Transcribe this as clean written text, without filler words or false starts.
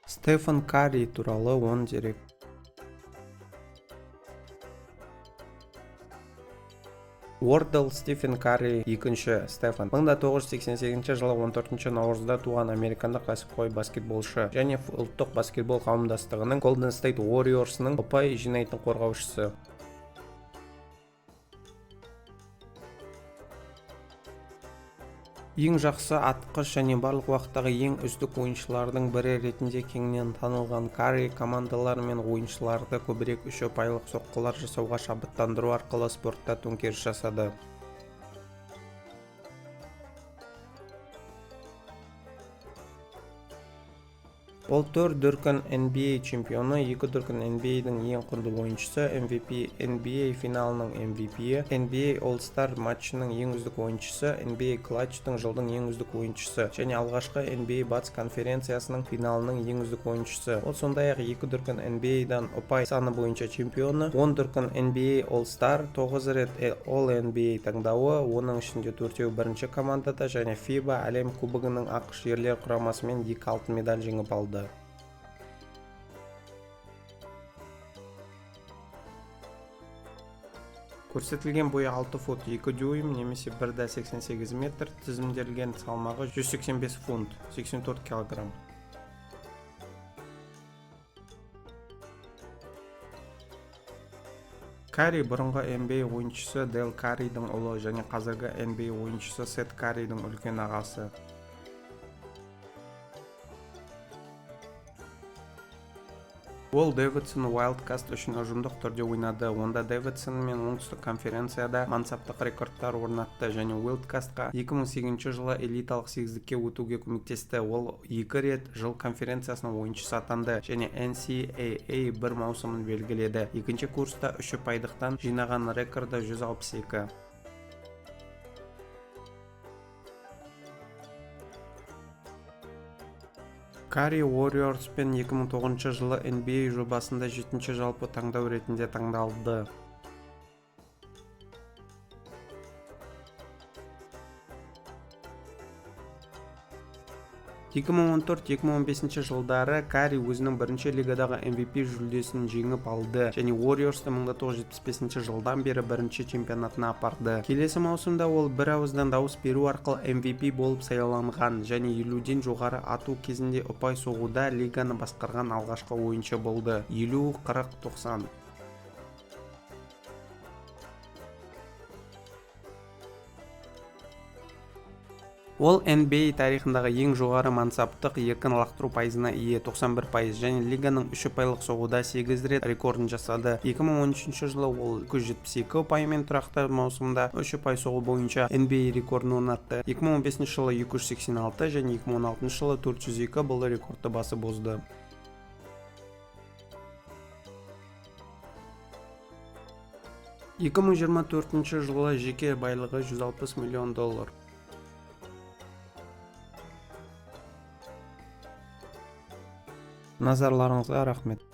Стефен Карри туралы 10 дерек. Уордл Стивен Карри II Стефен 1988 жылы 14 наурызда туған американдық кәсіпқой баскетболшы және ұлттық баскетбол қауымдастығының Golden State Warriors'ының ұпай жинайтын қорғаушысы. Ең жақсы атқыш және барлық уақыттағы ең үздік ойыншылардың бірі ретінде кеңінен танылған Карри командалар мен ойыншыларды көбірек үш ұпайлық соққылар жасауға шабыттандыру арқылы спортта төңкеріс жасады. Ол төрт дүркін NBA чемпионы, екі дүркін NBA-дің ең құнды ойыншысы, MVP, NBA финалының MVP-і, NBA All-Star матчының ең үздік ойыншысы, NBA Clutch-тың жылдың ең үздік ойыншысы және алғашқы NBA Батыс конференциясының финалының ең үздік ойыншысы. Ол сондай-ақ екі дүркін NBA-дан ұпай саны бойынша чемпионы, 10 дүркін NBA All-Star, 9 рет All-NBA таңдауы, оның ішінде төртеуі бірінші командада және FIBA әлем кубогының АҚШ ерлер құрамасымен екі алтын медаль жеңіп алды. Көрсетілген бойы 6 фут 2 дюйм немесе 1,88 метр, тізімделген салмағы 185 фунт, 84 килограмм. Карри бұрынғы NBA ойыншысы Дэл Карридің ұлы және қазіргі NBA ойыншысы Сет Карридің үлкен ағасы. Ол Дэвидсон Уайлдкатс үшін ұжымдық түрде ойнады, онда Дэвидсон мен Оңтүстік конференцияда мансаптық рекордтар орнатты және Уайлдкатсқа 2008 жылы элиталық сегіздікке өтуге көмектесті. Ол екі рет жыл конференциясының ойыншысы атанды және NCAA бір маусымын белгіледі. Екінші курста үш ұпайдықтан жинаған рекорды 162. Карри Уорриорспен 2009 жылы NBA жобасында жетінші жалпы таңдау ретінде таңдалды. 2014-2015 жылдары Карри өзінің бірінші лигадағы MVP жүлдесін жеңіп алды және Warriors-ты 1975 жылдан бері бірінші чемпионатына апарды. Келесі маусымда ол бір ауыздан дауыс беру арқылы MVP болып сайланған және 50-ден жоғары ату кезінде ұпай соғуда лиганы басқарған алғашқы ойыншы болды. 50-40-90. Ол NBA тарихындағы ең жоғары мансаптық еркін лақтыру пайызына ие 91% және лиганың үш ұпайлық соғуда 8 рет рекордын жасады. 2013 жылы ол 272 ұпаймен тұрақты маусымда үш ұпай соғу бойынша NBA рекордын орнатты. 2015 жылы 286 және 2016 жылы 402 бұл рекордты басып озды. 2024 жылы жеке байлығы 160 миллион доллар. Назарларыңызға рахмет.